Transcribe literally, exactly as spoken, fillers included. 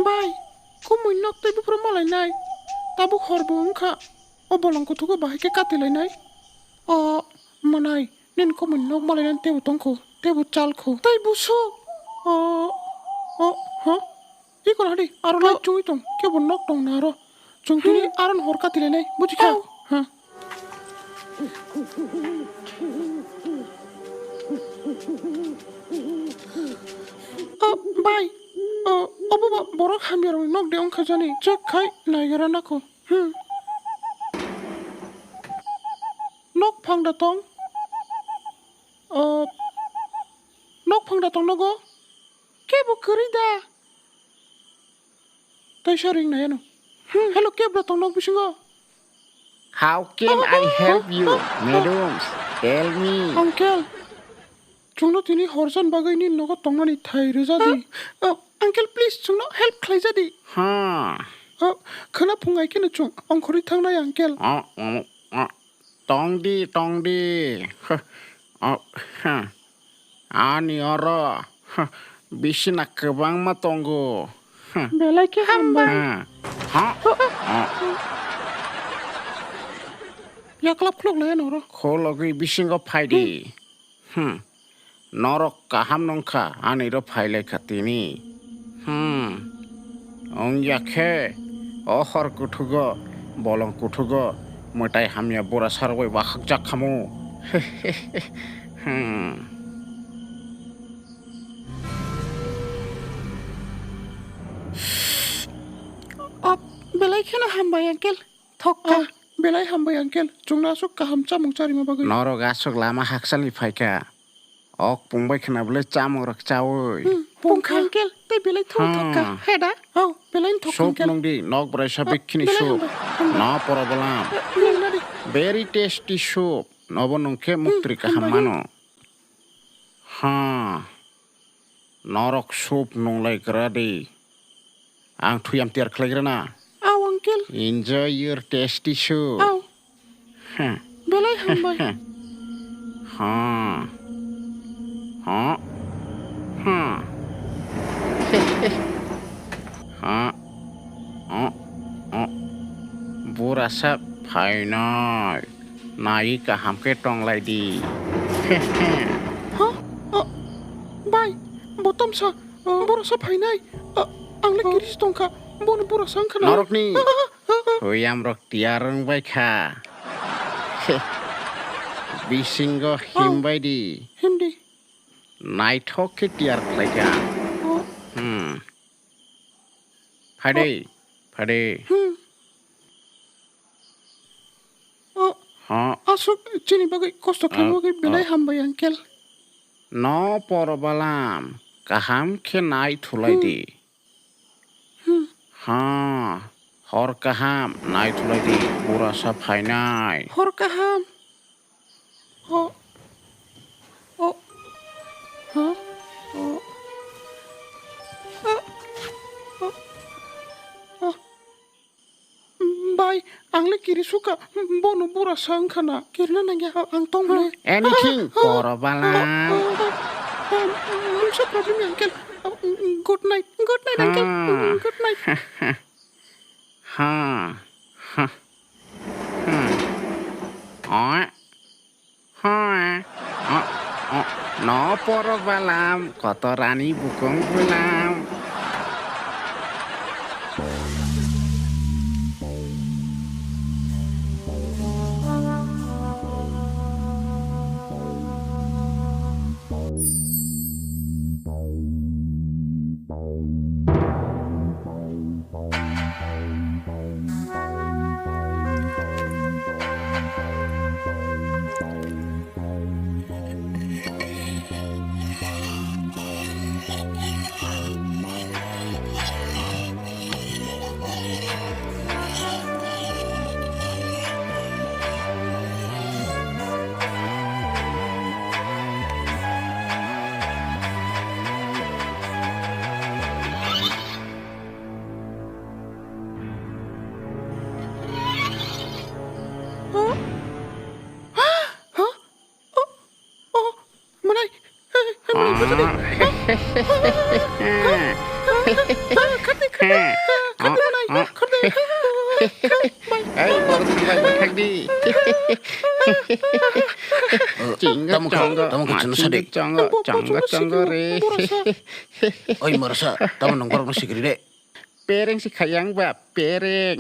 Bai, kumui nok tei buphuru malainai. Tabuk horbo wngkha. O bolong kuthugo bahai khe katilainai. O manai, nini kumui nok malainani teibo tongkho, teibo chalkho. Tei buso. O, o, ha? Ikon hadi, aro lai chungwi tong, kebo nok tong na aro. Chwng tini aron hor katilainai, bujikha? Ha. O, bai. O, obo ba borok hamyarokni nok de wngkha jani, check khai naigera nako. Hmm. Nok phangda tong. O, nok phangda tong nogo. Kebo kwrwi da. Tei sa ring nai ano. Hmm, hello, kebra tong nok bisingo? How can I help you, madams? Tell me. Uncle, chwngno tini horjan bagwi nini nogo tongnani thai rwja di. Ah, ah, uncle, please, chwngno help khlaija di. Ha. Ah, khwna phung ai kheno chwng ongkhorwi thangnai, uncle. Ah, ah, ah. Tong di, tong di. Huh. Oh, huh. Ani oro, huh, bisina kwbangma tongo. Huh. Belai khe hambai. Huh. Huh? Oh. Yaklap khulok lai ano oro. Khologwi bisingo phai di. Hmm. Norok kaham nongkha, ani ro phailaikha tini. Hmm. Wngya khe, o hor kuthugo, bolong kuthugo, mwtai hamya bura sarogwi wakhakjak khamu. Hmm. O, belai kheno hambai, uncle. Thokka. O, belai hambai, uncle. Chwngno aswk kaham chamung charima bagwi. Norok aswk lama hakchalni phaikha. Ok, pungbai khwna bwle chamung rok chaui. Hmm, pungkha, uncle, tei belai thung thokka. Heda? Oh, belai thok, uncle. Soup nungdi, nok braisa bikhini soup. Belai hambai, hambai. No problem. Nungna di. Very tasty soup. Nobo nungkhe muktri kaham mano. Ha. Norok soup nunglai gra di. Ang thuyam tiyar khlaigrana. Aw, uncle. Enjoy your tasty soup. Aw. Huh. Belai hambai. Ha. Ha. Ha. Ha. Ha. Ha. Burasa phainai. Nai kaham khe tonglai di. Ha? O, bai, bo tamsa, o, boroksa phainai. O, ang le kiris tongkha, bono boroksa wngkha na. Norokni, o, o, o, o, thuyam rok tiyar wngbai kha. Bisingo himbai di. Himdi. Naithok khe tiyar khlaikha. O. Hmm. Phade, phade. Hmm. O, ha? Aswk chini bagwi kosto khlaima bagwi belai hambai, uncle. No porobalam, kaham khe nai thulai di. Hmm. Ha, hor kaham nai thulai di, burasa phainai. Hor kaham. O, o, ha, o, a, o, a. Bai, ang le kiri suka, bono burasa wngkha na. Kirina nangya, ang tong le. Anything, porobalam. Mungsa problem ya, uncle. Good night, good night, uncle. Good night. Ha, ha, ha. Oi. Hoi. O, o, no porobalam, kotorani bukung bulam. Huh? Huh? Oh, oh, manai. Hey, hey, manai, bujadi. Ah. Ah, ah, ah, ah, Kartik, Ei, borok ni bai bwthak di. Chingo tamo kha, chongo, tamo kha chwngno sadi. Chingo chongo, chongo chongo re. Oi, morasa, tamo nang borok no sikiri de. Pereng si khayang ba, pereng.